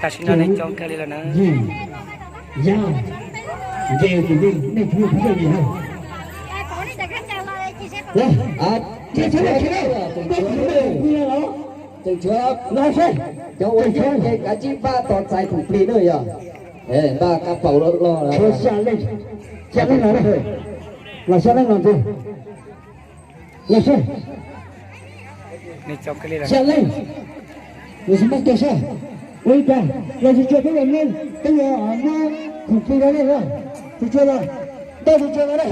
Tashi no ne chong kali la na. ເຈົ້າຢູ່ທີ່ນີ້ ນີ້ຄືຜູ້ໃຫຍ່ເຮົາ ເນາະ ອາ ເຈົ້າເຊີນເລີຍ ເຊີນເລີຍ ເຊີນເລີຍ ເຊີນເລີຍ ເຊີນເລີຍ ເຊີນເລີຍ ເຊີນເລີຍ ເຊີນເລີຍ ເຈົ້າໂອຍເຊີນ ເຈົ້າເຊີນ ກະຈິບາຕອນໃສ່ຂອງປລີເດີ ເອີ ບາກະເປົາຫຼໍ່ໆ ເຊີນເລີຍ ເຊີນເລີຍ ເຊີນເລີຍ ເຊີນເລີຍ Gracias. Ni chok kali la. Shalai. Ni semua tu sah. Oi dah. Lagi cuba dengan tu ya, ama. Kupi dah lah. Tu cuba. Dah tu cuba dah.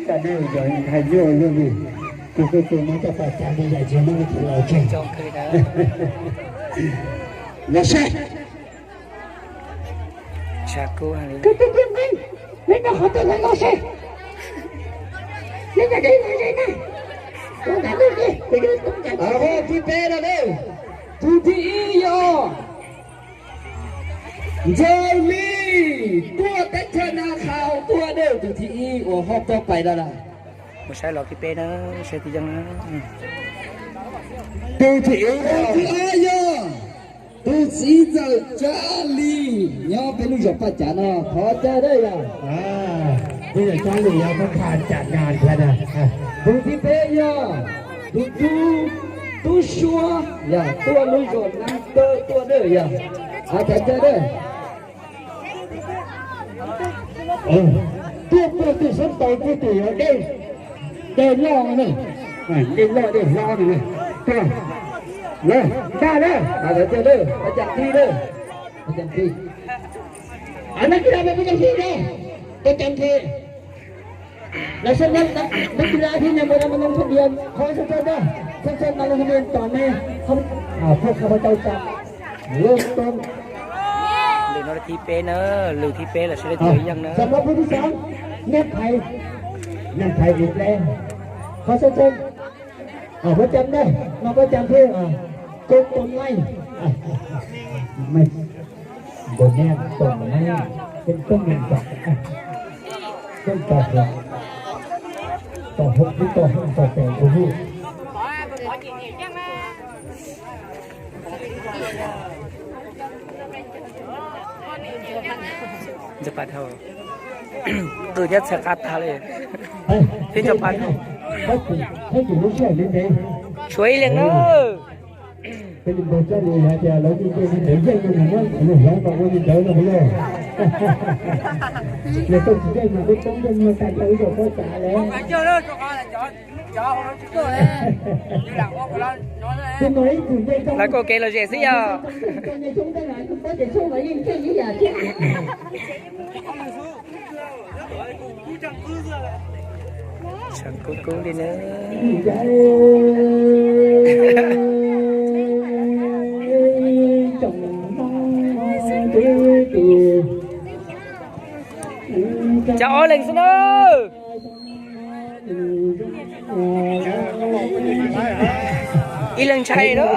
Tadi udah hayo lu ni. Kupi tu macam apa tadi dah cuma tu lah. Chok kali dah. Gracias. Jago hari. Kepiting ni, ni nak hotel nak nasi. Ni nak dia nak dia nak. Kau tak ada ni. Kau tak ada. Aro, ti pe na le. Tu ti i yo. Jai mi. Tua ta cha na khao tua de tu ti i. O, hop to pai da la. ບໍ່ໃຊ່ຫຼອກທີ່ເປ້ເດີ ໃຊ່ທີ່ຍັງນະ ອືມ ເປັນທີ່ເອງ ທີ່ອາຍາ ເປັນສີເຈົ້າຈາລີ ຍອມເປັນລູກເຈົ້າປ້າຈານອ ຂໍເຈົ້າເດີຍາ ອ່າ ເປັນເຈົ້າຈາລີຍາ ເພິ່ນຜ່ານຈັດງານແທ້ນະ ອ່າ ດູທີ່ເປ້ຍາ ດູ ດູ ດູຊັວ ຍາ ຕົວລູກເຈົ້ານັ້ນເຕີຕົວເດີຍາ ອາຈານເຈົ້າເດີ ເອີ ຕົວເປີດທີ່ສຸດໂຕທີ່ຕີເດ້ ເດ້ລອງນີ້ ເດ້ລອງ ເດ້ລອງນີ້ ຕົວ ເລີຍ ໄດ້ເລີຍ ອາຈານເຈົ້າເດີ ປະຈຳທີ່ເດີ ປະຈຳທີ່ ອາ ນັກກິລາໄປປະຈຳທີ່ເດີ ປະຈຳທີ່. ແລະສຳລັບນັກກິລາທີ່ຍັງບໍ່ໄດ້ມາລົງທະບຽນ ຂໍເຊີນເດີ ເຊີນມາລົງທະບຽນຕອນນີ້ ເຂົາ ອາ ພວກຂ້າພະເຈົ້າຈະເລີ່ມຕົ້ນ ຫຼືໂນລະທີເປ້ເນີ ຫຼືທີເປ້ລະຊິໄດ້ຖືອີ່ຫຍັງເນີ. ສຳລັບຜູ້ທີສອງ ແນບໄພ ແນບໄພອີກແລ້ວ ຂໍເຊີນ ອາ ປະຈຳເດີ ມາປະຈຳທີ່ ອາ ກົກຕົ້ນໄມ້ ອາ ໄມ້ ບໍ່ແມ່ນຕົ້ນໄມ້ ເປັນຕົ້ນຫຍັງກະ ອາ ຕົ້ນຕອກຫົກ ຕອກຫົກຫຼືຕອກຫ້າ ຕອກແປດ ບໍ່ຮູ້. ຈະປາເທົ່າ ເກີດຍັດສະກັດທາເລີຍ ເປັນຈະປາເທົ່າ ຊ່ວຍເລີຍເດີ. ຈະເອົາເຫຼັງຊະເນີ ອີ່ເລິງໄຊເດີ.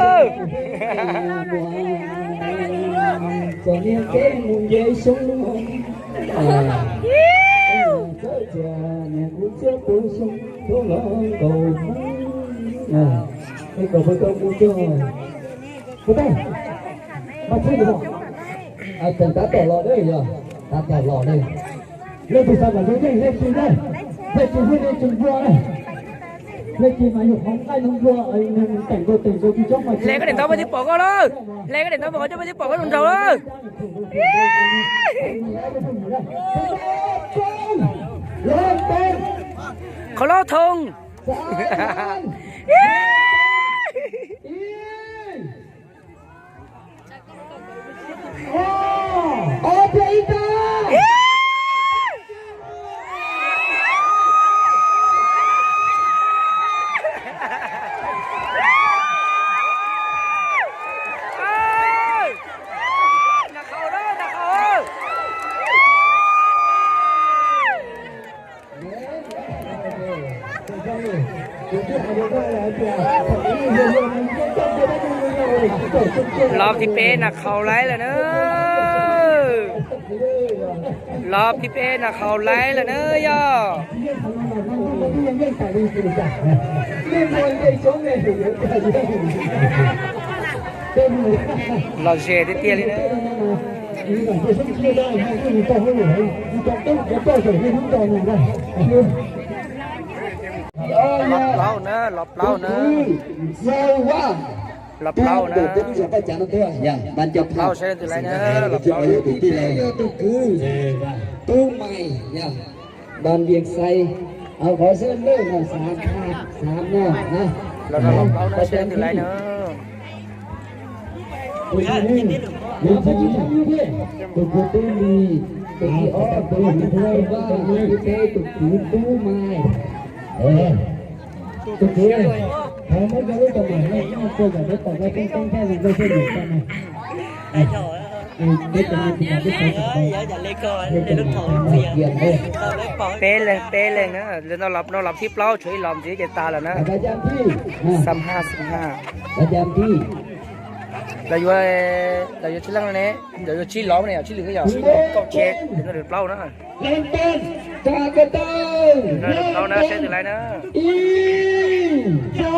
ເຂົາລໍທົງ. ລອບທີເປນນະເຂົ້າໄລ່ແລ້ວເນີ ລອບທີເປນນະເຂົ້າໄລ່ແລ້ວເນີ. ລາວເຊເຕຍໆເລີຍເນີ. ລັບເລົ້າເນີ ລັບເລົ້າເນີ ລັບເລົ້າເນີ ລັບເລົ້າໃຊ້ຕົວໃດເນີ ລັບເລົ້າ ເປເລີຍ ເປເລີຍນະ ເຮົາລັບ ເຮົາລັບທີ່ເປົ້າ ຊ່ວຍລອມທີ່ເຈຕາແລ້ວນະ ສາມຫ້າ ສາມຫ້າ ປະຈຳທີ່ ລາວຢູ່ ລາວຢູ່ທີ່ຫຼັງແນ່ ລາວຢູ່ທີ່ລ້ອມແນ່ ທີ່ຫຼືກະຢ່າ ທີ່ເຈັດ ເດີນເອົາເປົ່ານະ ເລີ່ມຕົ້ນ ກາກະເຕີ ເດີນເອົານະ ເຊັດຢູ່ໄລນະ ອີ ສອ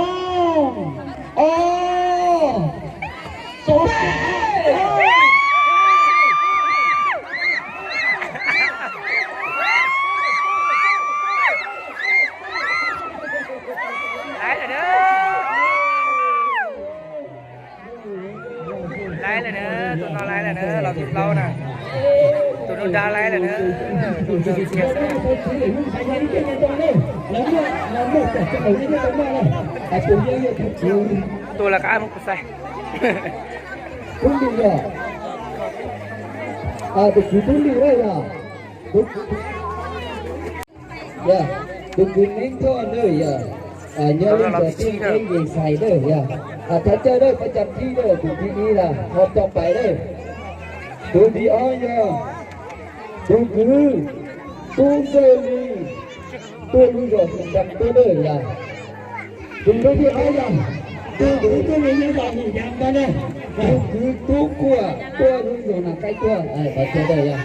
ງ ອໍ ໄລແລ້ວເດີ ໄລແລ້ວເດີ ໂຕນ້ອຍໄລແລ້ວເດີ ລາວສິບເກົ້ານະ ໂຕໂນດາໄລແລ້ວເດີ ໂຕລະກະອ້າຍມັນກູໃສ່ ຢາ ໂຕຄືເມັນໂທນເດີ ຢາ ອ່າ ຢ່າລືມຕົວຈິງເອງເອງໃສ່ເດີ ຢ່າ ອ່າ ຖ້າເຈີເດີ ປະຈຳທີ່ເດີ ໂຕທີ່ນີ້ລະ ຮອບຕໍ່ໄປເດີ ໂຕທີ່ອອຍ ຢ່າ ໂຕຄື ໂຕເຊີລີ ໂຕລູກຢອກຈຳໂຕເດີ ຢ່າ ໂຕທີ່ອອຍ ຢ່າ ໂຕຄືໂຕເລີຍ ຢ່າ ຢ່າ ຢ່າ ໂຕຄືໂຕກົວ ໂຕລູກຢອກນະ ໃກ້ຕົວ ເອີ ປະເຈີເດີ ຢ່າ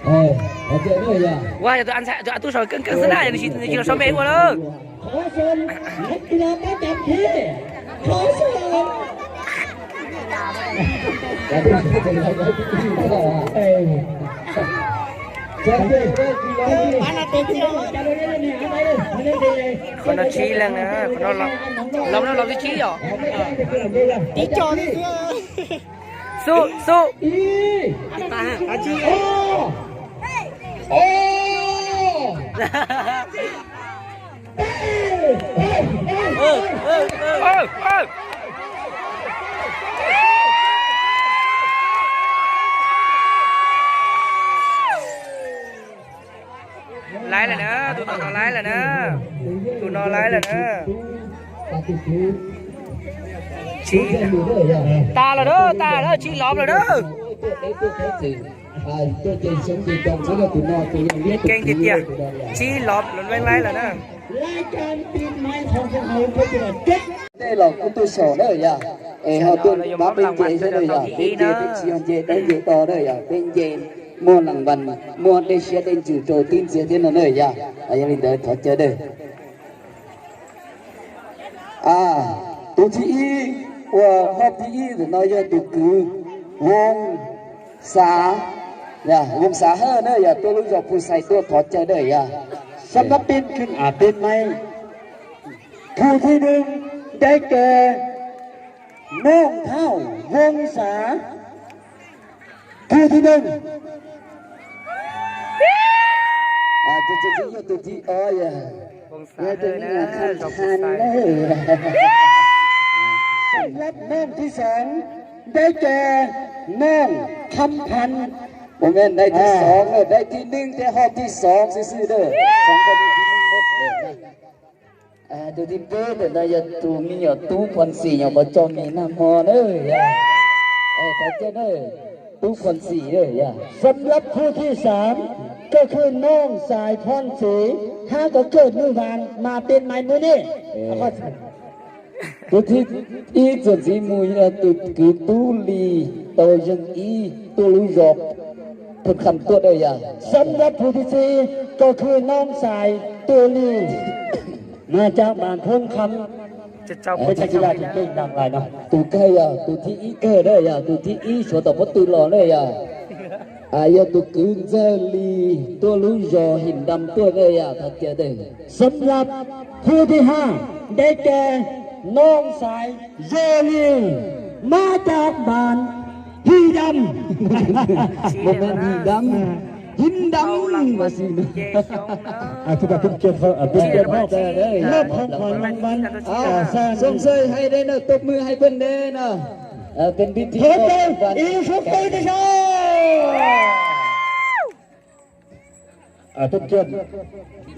ເອີ ເອົາໃຈເດີ ຢ່າ ວ່າຈະອັນ ຈະອາຕຸສອນເກິ່ງໆຊະນະ ຢ່າຊິ ຢ່າຊິເອົາຊອມເອງວ່າເດີ ຂໍເຊີນນັກກິລາປະຈຳທີມ ຂໍເຊີນ ເອີ ເຊີນເດີ ຄົນລະທີແລ້ວນະ ຄົນລະ ລອບນັ້ນລອບທີສີ່ເນາະ ຕິດຈໍນີ້ ສູ້ ສູ້ ອີ ອາຕາ ອາຈີ ໂອ ໂອ ເອີ ເອີ ເອີ ເອີ ເອີ ໄລ່ແລ້ວເດີ ຕູນອນໄລ່ແລ້ວເດີ ຕູນອນໄລ່ແລ້ວເດີ ຊີ້ຕາແລ້ວເດີ ຕາແລ້ວ ຊີ້ລອບແລ້ວເດີ ເກັ່ງຕິດເຕະ ຊີ້ລອບແລ້ວ ໄລ່ແລ້ວເດີ ລາຍການປີໃໝ່ຂອງພວກເຮົາກໍຈະຈົບ ໄດ້ລອກອຸຕຸສອນເດີ ຢ່າ ເອີ ເຮົາຕ້ອງມາເປັນເຈເດີ ຢ່າ ເປັນເຈ ເປັນຊີອອນເຈ ເປັນເຈຕໍ່ເດີ ຢ່າ ເປັນເຈ ມອບລາງວັນ ມອບໄດ້ເຊຍ ໄດ້ຈື່ໂຕຕີນເຊຍເດນເດີ ຢ່າ ອາ ຢ່າລືມເດີ ຂໍເຈີເດີ ອາ ໂຕທີອີ ໂອ ຮອບທີອີເນາະ ຢ່າ ໂຕຄື ວົງສາ ຢ່າ ວົງສາເຮີເດີ ຢ່າ ໂຕລູກຢອກຜູ້ໃສ່ຕົວ ຂໍເຈີເດີ ຢ່າ ສຳລັບເປັນຂຶ້ນ ອາ ເປັນໃໝ່ ຜູ້ທີໜຶ່ງ ໄດ້ແກ່ ນ້ອງທ້າວ ວົງສາ ຜູ້ທີໜຶ່ງ ອາ ໂຕທີ່ ໂຕທີ່ ໂອ້ຍ ວົງສາເຮີເດີ ສຳລັບນ້ອງທີສອງ ໄດ້ແກ່ ນ້ອງຄຳພັນ ບໍ່ແມ່ນໄດ້ທີສອງເດີ ໄດ້ທີໜຶ່ງແຕ່ຮອບທີສອງຊື່ໆເດີ ສອງຄົນນີ້ທີໜຶ່ງໝົດເດີ. ອ່າ ໂຕທີເປີດເດີນະ ຢ່າ ໂຕມີ ໂຕພອນສີ ຫຍັງບໍ່ ເຈົ້າມີນາມມໍເດີ ຢ່າ ເອີ ຂອບໃຈເດີ ໂຕພອນສີເດີ ຢ່າ ສຳລັບຜູ້ທີສາມ ກໍຄືນ້ອງສາຍພອນສີ ຫາກໍເກີດມື້ວານ ມາເປັນໃໝ່ມື້ນີ້ ເອີ ໂຕທີອີ ໂຕສີມູຍ ໂຕຄືຕູລີ ໂຕຍັງອີ ໂຕລູຢອບ ເພິ່ນຄຳຕົວເດີ ຢ່າ ສຳລັບຜູ້ທີສີ່ ກໍຄືນ້ອງສາຍໂຕລີ ມາຈາກບ້ານໂພນຄຳ Ôi, chắc là thì kinh lắm lại đó. Tụi kia giờ, tụi thi ý cơ đấy giờ, tụi thi ý số tao có tự lo đấy giờ. À, giờ tụi cứ giờ lì, tua lũ giò hình đăm tua đấy giờ, thật kia đấy. ສຳລັບຜູ້ທີຫ້າ ໄດ້ແກ່ ນ້ອງຊາຍ ເຢລີ ມາຈາກບ້ານ ຫີດຳ ບໍ່ແມ່ນຫີດຳ ຫີນດຳວ່າຊີ້ນະ. ອ່າ ຖືວ່າເປັນກຽດເຂົາ ອ່າ ເປັນກຽດມອບ ມອບຂອງຂວັນລາງວັນ ອ່າ ອ່າ ຊົມເຊີຍໃຫ້ໄດ້ເນາະ ຕົບມືໃຫ້ເພິ່ນແດ່ເນາະ. ເອີ ເປັນພິທີ ຂໍເຊີນອີກສັກເທື່ອເດີ. ອ່າ ເປັນກຽດ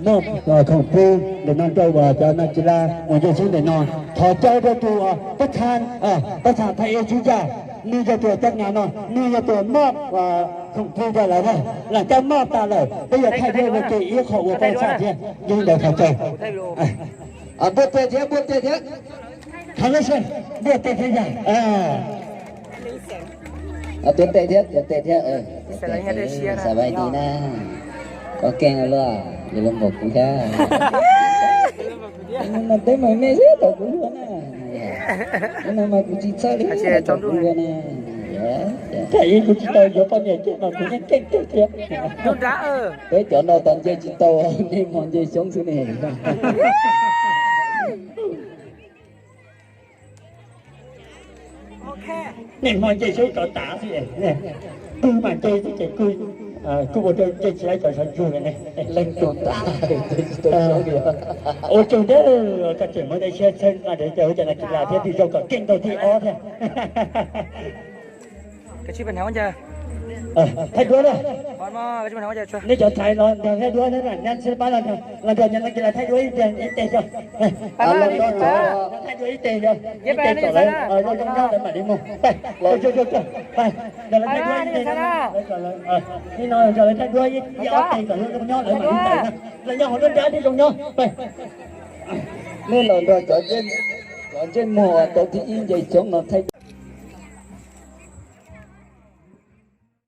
ມອບ ເອີ ຂອງຜູ້ແນ່ນອນ ເຈົ້າວ່າເຈົ້ານັກກິລາ ມວຍເຢຍຊົງແນ່ນອນ ຂໍເຈົ້າເຈົ້າຕົວປະທານ ເອີ ປະທານພະເອກ ຊຸຍາ ນີ້ເຈົ້າຕົວຈັດງານເນາະ ນີ້ເຈົ້າຕົວມອບ ເອີ ຂອງຜູ້ເຈົ້າລະເນາະ. ຫຼັງຈາກມອບຕາແລ້ວ ໄປຢາກໃຫ້ເດີນເກອີຂໍອວຍພອນຊາດເດ ຢູ່ໃດຂອບໃຈ. ອ່າ ບົດເຕະເທຍ ບົດເຕະເທຍ. ເຂົ້າມາເຊີນ ບົດເຕະເທຍ ອ່າ ເອົາ ຕົວເຕະເທຍ ຕົວເຕະເທຍ ເອີ ສະບາຍດີນະ ກໍແກ່ງເອົາລະ ຢ່າລົງບອກກູເດີ ມັນເຕັມໄມ້ແມ່ເສຍບອກກູເດີນະ ມັນມາກູຈິເຊີເລີຍ ບອກກູເດີນະ. ແຕ່ອີກກູຈິເຕີ ເດີປານນີ້ເຈັບມາ ກູຍັງເກັ່ງເຕະເທຍ ດູດາ ເອີ ເອີ ຈອນອນຕອນເຈຈິເຕີ ນີ້ມອນເຈຊົງສຸເນ ໂອເຄ ນີ້ມາເຈຊູຕໍ່ຕາຊິເອ ນີ້ ຄືມາເຈຊິເຈຄື ເອີ ຄືບໍ່ເຈຊິໄລຕໍ່ສັນຊູແລ້ວນີ້ ເລັງຕົວຕາ ເຈຊິຕໍ່ຕາ. ໂອເຄເດີ ກະເຈີມື້ໄດ້ເຊີນມາເດີ ເຈົ້າຈະນັກກິລາເທຍ ທີ່ເຈົ້າກໍເກັ່ງເທົ່າທີ່ອອກແທ້. ກະຊິເປັນແຖວມັນຈະ ເອີ ໄທດ້ວຍເດີ ບອນມາກະຊິເປັນແຖວມັນຈະ ນີ້ຈະໄທລອນ ແຖວດ້ວຍນັ້ນນະ ຍັນສິລະປະລອນ ລະດວນຍັນນັກກິລາໄທດ້ວຍ ເປັນເຕະເຈົ້າ ເອີ ເອົາລອງຕໍ່ ໄທດ້ວຍເຕະເຈົ້າ ເຕະຕໍ່ເລີຍ ເອີ ລົງຍ້ອນເລີຍ ມາດິໂມ ໄປ ເຈົ້າ ເຈົ້າ ໄປ ເດີນໄທດ້ວຍເຕະເຈົ້າ ເອີ ນີ້ນ້ອຍເຈົ້າໄທດ້ວຍ ເອົາເຕະກ່ອນ ລົງຍ້ອນເລີຍ ມາດິ ໄປນະ ລະຍະຂອງເດີນໄປ ລົງຍ້ອນ ໄປ ນີ້ລອນດອຍຈອນເຢັນ ຈອນເຢັນໝໍຕົກທີ່ອີ່ໃຫຍ່ຊົງນອນໄທ